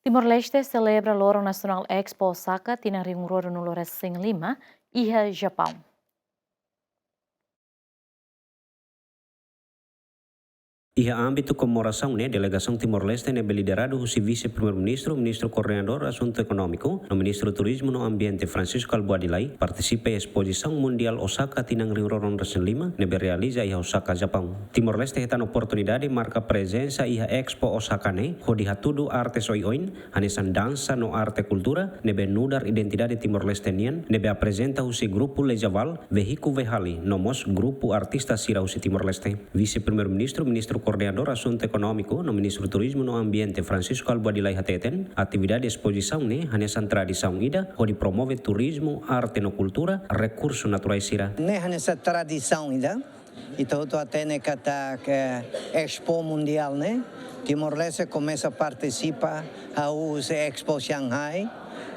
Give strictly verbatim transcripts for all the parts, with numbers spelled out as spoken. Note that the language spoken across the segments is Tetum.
Timor-Leste selebra Loron Nasionál Expo Osaka tinan rihun rua ruanulu-resin-lima iha Japaun. Iha ámbitu komemorasaun ne'e, delegasaun Timor-Leste ne'ebé lideradu husi Vise-Primeiru-Ministru, Ministru Koordenadór Asuntu Ekonómiku, no Ministru Turizmu no Ambiente, Francisco Albuady Lay, partisipa iha Espozisaun Mundiál Osaka tinan rihun rua ruanulu-resin-lima ne'ebé realiza iha Osaka, Japaun. Timor-Leste hetan oportunidade marka prezensa iha Expo Osaka ne'e hodi hatudu artes oioin, hanesan dansa no arte kultura ne'ebé nu'udar identidade Timor-Leste nian, ne'ebé aprezenta husi grupu Lejaval, Vehiku Vehali, no mós grupu artista sira husi Timor-Leste. Vise-Primeiru-Ministru, Ministru Koordenadór Asuntu Ekonómiku, no Ministru Turizmu no Ambiente, Francisco Albuady Lay hateten, atividade espozisaun ne'e hanesan tradisaun ida hodi promove turizmu, arte no kultura, rekursu naturais sira. Ne'e hanesan tradisaun ida, ita hotu hatene katak Expo Mundiál ne'e, Timor-Leste komesa partisipa hahú husi Expo Shanghai,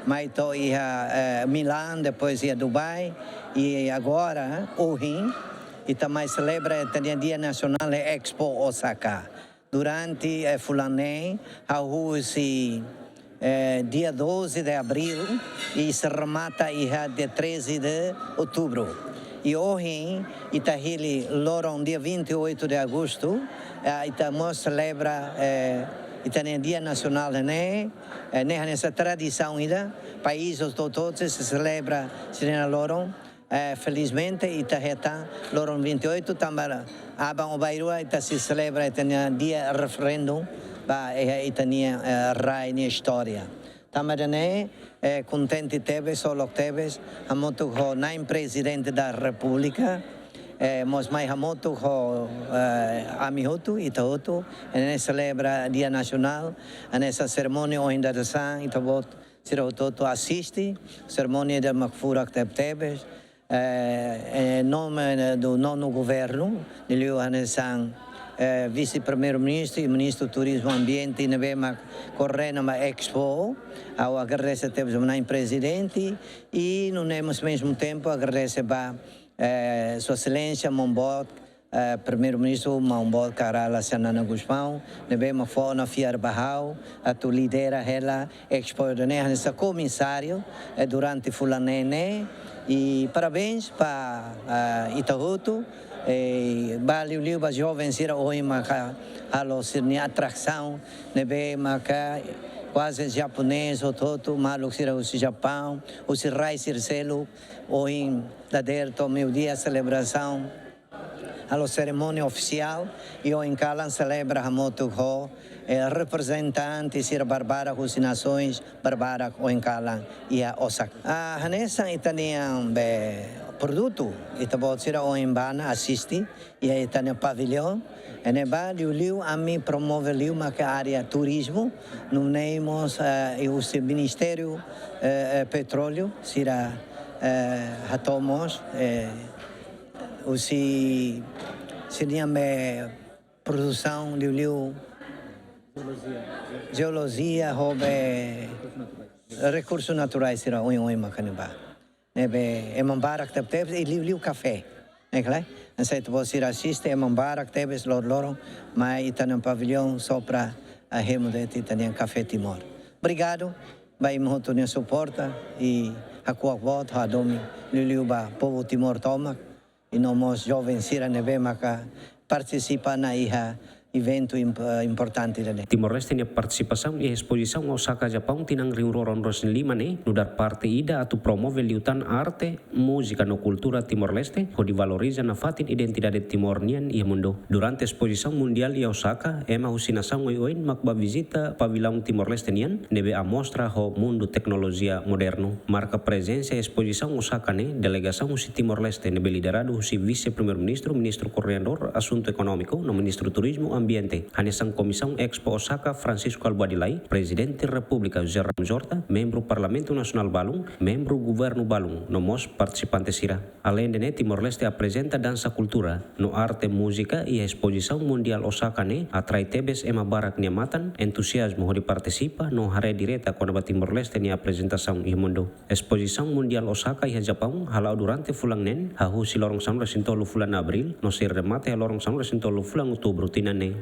mai to'o iha, eh, Milan, depois iha Dubai, i agora, ohin, ita mai selebra ita-nia Dia Nasionál Expo Osaka. Durante, eh, fulan neen, hahú husi, eh, dia doze de abril, i sei remata iha dia treze de outubro. I ohin, ita hili loron dia vinte e oito de agosto, eh, ita mós selebra, eh, ita-nia Dia Nasionál ne'e, eh, ne'e hanesan tradisaun ida, país hotu-hotu sei selebra sira-nia loron, eh, felizmente, ita hetan loron vinte e oito, tanba aban-bainrua ita sei selebra ita-nia dia referendum ba, eh, ita-nia, eh, rai nia istória. Tanba ida-ne'e, eh, kontente tebes, solok tebes, hamutuk ho Na'in Prezidente da Repúblika, eh, mós mai hamutuk ho, eh, ami hotu, ita hotu, ne'e selebra Dia Nasionál, hanesan serimónia ohin dadeer-saan, ita-boot sira hotu-hotu asiste, serimónia ida mak furak tebetebes, eh, em nome do nono governo, liuliu hanesan, eh, Vise-Primeiru-Ministru i Ministru Turizmu Ambiente ne'ebé mak koordena ba Expo, ha'u agradese tebes ba Na'in Prezidente, i nune'e mós mesmu tempu agradese ba, eh, Sua Exelénsia Maun Boot, eh, Primeiru-Ministru Maun Boot Kay Rala Xanana Gusmão, ne'ebé mak fó ona fiar ba ha'u, atu lidera hela Expo ida-ne'e hanesan komisáriu, eh, durante fulan neen ne'e. I parabéns ba, ah, ita hotu, eh, ba liuliu ba joven sira ohin maka halo sira-nia atrasaun, ne'ebé maka kuaze japonés hotu-hotu, maluk sira husi Japaun, husi rai sira seluk, ohin dadeer to'o meiudia selebrasaun, halo serimónia ofisiál, i ohin kalan selebra hamutuk ho, eh, reprezentante sira barbarak husi nasoens barbarak ohin kalan iha Osaka. Ah, hanesan ita-nia be produtu, ita-boot sira ohin bá ona asiste iha ita-nia pavilhão, ne'ebá liuliu ami promove liu maka área turizmu, nune'e mós, eh, i husi Ministériu, eh, eh, Petróleu, sira, eh, hato'o mós, eh, husi sira-nia be produsaun liuliu jeolojia ho be rekursu naturais sira oioin maka ne'ebá. Ne'ebé ema barak tebetebes i liuliu kafé. Ne'e klaru, hanesan ita-boot sira asiste ema barak tebes lor-loron mai ita-nia pavilhão só para hemu de'it ita-nia Café Timor. Obrigadu ba imi hotu nia suporta i hakuak boot hadomi liuliu ba povu Timor tomak, i no mós joven sira ne'ebé maka partisipa ona iha eventu imp-, eh, importante ida-ne'e. Timor-Leste nia partisipasaun iha Espozisaun Osaka, Japaun, tinan rihun rua ruanulu-resin-lima ne'e nu'udar parte ida atu promove liután arte, múzika no kultura Timor-Leste, hodi valoriza nafatin identidade Timor nian iha mundu. Durante Espozisaun Mundiál iha Osaka, ema husi nasaun oioin mak bá vizita pavilaun Timor-Leste nian, ne'ebé amostra ho mundu teknolojia modernu. Marka prezensa Espozisaun Osaka ne'e, delegasaun husi Timor-Leste ne'ebé lideradu husi Vise-Primeiru-Ministru, Ministru Koordenadór Asuntu Ekonómiku, no Ministru Turizmu Ambiente, hanesan Komisaun Expo Osaka, Francisco Albuady Lay, Prezidente Repúblika José Ramos Horta, membru Parlamentu Nasionál balun, membru governu balun, no mós partisipante sira. Aleinde ne'e, Timor-Leste aprezenta dansa kultura no arte múzika iha Espozisaun Mundiál Osaka ne'e atrai tebes ema barak nia matan, entuziazmu hodi partisipa no haree direta kona-ba Timor-Leste nia aprezentasaun iha mundu. Espozisaun Mundiál Osaka iha Japaun hala'o durante fulan neen, hahú husi loron sanulu-resin-tolu fulan Abríl, no sei remata iha loron sanulu-resin-tolu fulan Outubru tinan ne'e.